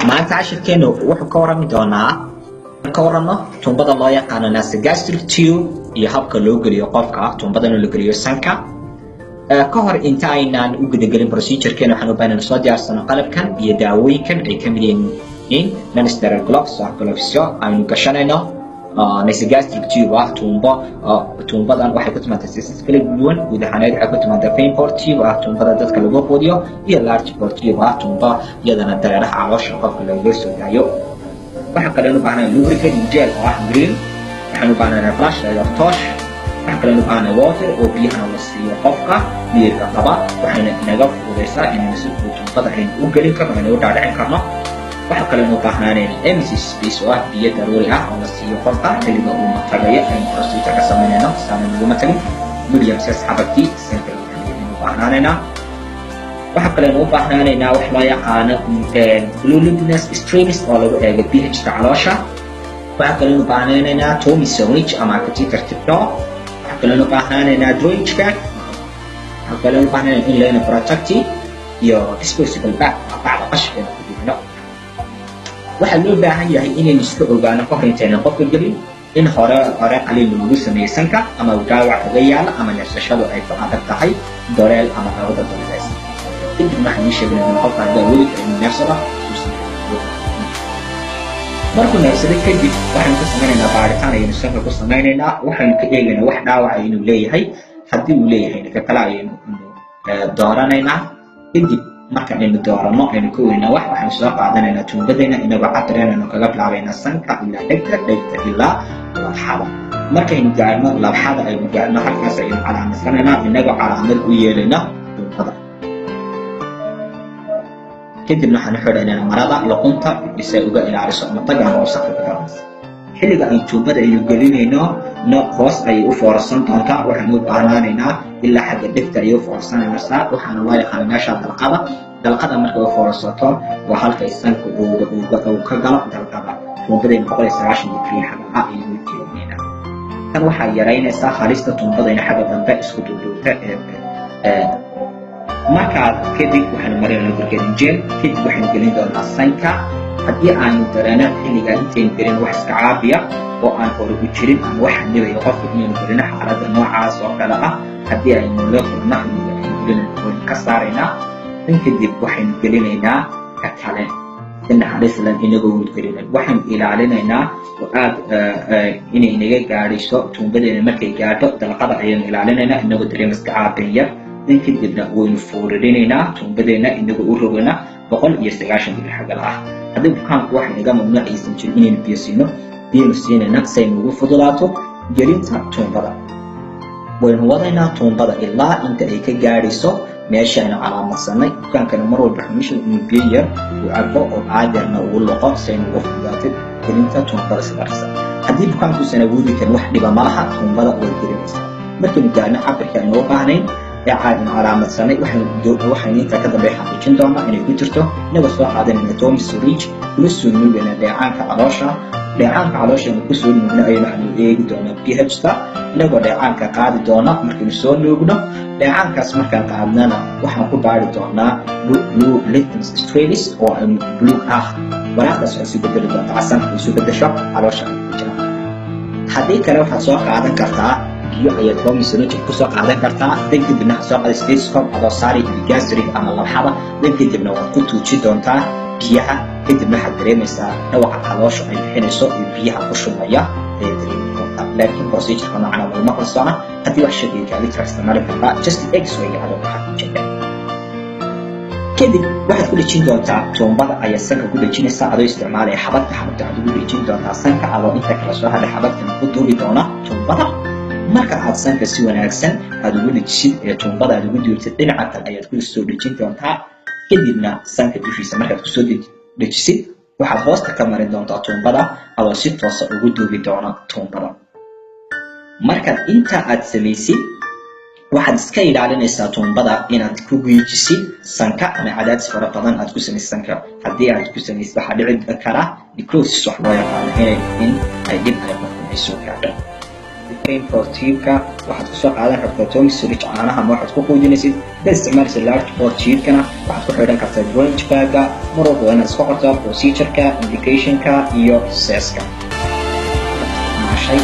Maanta cashirkeenu wuxuu ka warrami doonaa ka warramo tuumbada loo yaqaano nasogastric tube iyo habka loo geliyo qofka tuumbadana loo geliyo sanka. Ka hor inta aynaan u gudagelin procedurekeena, waxaan u baahnay soo diyaarsano qalabkan iyo daawooyinkan ay ka mid yihiin non-sterile gloves oo glovesyo aynu gashanayno, nasogastric tube ah tuumbo. Tuumbadan waxay ku timaadaa sizes kala duwan. Guud ahaaneed waxay ku timaadaa fine bore tube ah tuumbada dadka lagu quudiyo iyo large bore tube ah tuumbo iyadana dareeraha caloosha qofka lagaga soo daayo. Waxaa kale u baahnay lubricating gel oo ah green. Waxaan u baahnay flashlight or torch. Waxaa kale u baahnay water oo biyahana la siiyo qofka miyirka qaba, waxayna inaga fududaysaa inaynu si fudud tuumbada aynu u gelin karno, aynu u dhaadhicin karno. Waxaa kale u baahnaanayna emesis space oo ah biyo daruuri ah oo la siiyo qofka xilliga uu matagayo aynu procedure ka samaynayno saana naguma tagin. Medium size xabagtii sanka aynu u baahnaanaynaa. Waxaa kale u baahnaanaynaa wax loo yaqaano blue litmus strips oo lagu eego pH-ka caloosha. Waxaa kale u baahnaanaynaa Tommy's syringe ama catheter tip. Waxaa kale u baahnaanaynaa drainage bag. Waxaa kale u baahnaanaynaa inline protective iyo disposable bag, bacda qashinka ku dhigno. Waxaa loo baahan yahay inaynu iska ogaano kahor intaynan qofka gelin in hore hore qaliin lagu sameeyey sanka, ama uu dhaawac kaga yaalo, ama neefsashadu ay ku adag tahay, doreel ama labada dolees. Kadib waxaan ii sheegnay in qofka haddii awoodi karo inuu neefsado uu. Markuu neefsado kadib, waxaynu ku samaynaynaa baaritaan ayaynu sanka ku samaynaynaa. Waxaynu ka eegaynaa wax dhaawaca inuu leeyahay. Haddii uu leeyahayna, ka kale ayaynu dooranaynaa. Kadib marka aynu dooranno, aynu ka weynaa wax, waxaynu soo qaadanaynaa tuumbadayna inagoo cabireenaynu kaga bilaabaynaa sanka ilaa dhegta, dhegta ilaa labxada. Markaynu gaadhno labxada aynu gaadhno, halkaas aynu calaamadsanaynaa inagoo calaamad u yeelayna tuumbada. Kadibna waxaan u xidhaynaa marada luqunta si ay uga ilaaliso mataga ama wasaqda ka garanaysa. Xilliga ay tuubada aynu gelinayno no hoos ayay u foorarsan doontaa. Waxaynu u baahnaanaynaa ilaa xagga dhegta ayay u foorarsanaysaa. Waxaana loo yaqaana meesha dalqada. Dalqada markay u foorarsato waa halkay sanka uu ka galo dalqada. Tuubadayna 190 degree xagga ah ayaynu u jeedinaynaa. Tan waxaa yaraynaysaa halista tuubada in xagga dambe isku duuduubta. Markaa kadib waxaanu marinayna lubricating gel. Kadib waxaynu gelin doonaa sanka. Haddii aanu dareeno xilligaa intaynu gelin wax iska caabiya oo aan hore u jirin ama wax xanibayo qofka inaynu gelino, xaaladda noocaas oo kale ah haddii aynu la kulno xilliga aynu gelinayno, waynu ka saaraynaa. Dan kadib waxaynu gelinaynaa ka kale si naxariis leh inagoo waynu gelinayn. Waxaynu ilaalinaynaa oo aad inay inaga gaadhayso tuumbadeena. Markay gaadho dalqada ayaynu ilaalinaynaa inagoo dareema iska caabin yar. Dan kadibna waynu foorarinaynaa tuumbadeena inagoo u rogaynaa 190 digri xagal ah. Haddii bukaanku waxa inaga mamnuuc aysan jirin inaynu biyo siino, biyaynu siinaynaa si ay nugu fududaato gelinta tuumbada. Waynu wadaynaa tuumbada ilaa inta ay ka gaadhayso meesha aynu calaamadsanay. Bukaankana mar walba xumisha inuu biyo yar uu cabo oo caadirna ugu loqo si ay nugu fududaato gelinta tuumbada sidaasa. Haddii bukaankuusan awoodi karin, wax dhiba malaha, tuumbada way gelinaysaa. Markaynu gaarno cabirka aynu u baahnayn ee aynu calaamadsanay, waxaynu intaa ka dambe xaqiijin doonaa inay ku jirto inagoo soo qaadanayna Tommy's syringe, kuna soo nuugayna dheecaanka caloosha. Dheecaanka caloosha aynu kusoo nuugno ayaynu waxaynu eegi doonaa pH-ta inagoo dheecaanka qaadi doona. Markaynu soo nuugno dheecaankaas, markaan qaadnana, waxaan ku baari doonaa blue litmus strips oo aynu blue ah. Waraaqdaas waxay isu bedeli doontaa casaan. Markay isu bedesho, caloosha ay ku jiraan. Haddii kale waxaad soo qaadan kartaa biyo ayaad Tommy's syringe kusoo qaadan kartaa. Dan kadibna waxaad soo qaaday stethoscope adoo saari epigastric ama labxada. Dan kadibna waad ku tuuji doontaa biyaha. Kadibna waxaad dareemaysaa dhawaca caloosha ay bixinayso iyo biyaha ku shubmaya ayaad dareemi doontaa. Laakiin procedureka noocan laguma kalsoona. Haddii wax shakiga kaaga jira, isticmaali kartaa just x-ray adoo ku xaqiijinaya. Kadib waxaad ku dhejin doontaa tuumbada ayaa sanka ku dhejinaysaa adoo isticmaalaya xabadka. Xabadka waxaad ugu dhejin doontaa sanka adoo inta kala soo hadhay xabadkana ku duubi doona tuumbada. Marka aad sanka si wanaagsan aad ugu dhejisid ee tuumbada aad ugu duubtid, dhinaca kale ayaad ku soo dhejin doontaa. Kadibna sanka dushiisa markaad kusoo dhejisid, waxaad hoosta ka marin doontaa tuumbada adoo si toosa ugu duubi doona tuumbada. Markaad intaa aad samaysid, waxaad iska ilaalinaysaa tuumbada inaad ku giijisid sanka ama cadaadis fara badan aad ku samaysid sanka. Haddii aad ku samaysid, waxaa dhici kara necrosis wax loo yaqaano, inay in ay dhib ay qofka ay soo gaadho. Bore tube-ka waxaad kusoo qaadan kartaa Thomas syringe caanaha ama waxaad ku quudinaysid. Hadaad isticmaalaysa large bore tube-kana, waxaad ku xidhan kartaa drainage bag-ga. Mar walba waa inaad isku qortaa procedure-ka, indication-ka iyo size-ka. Maashay.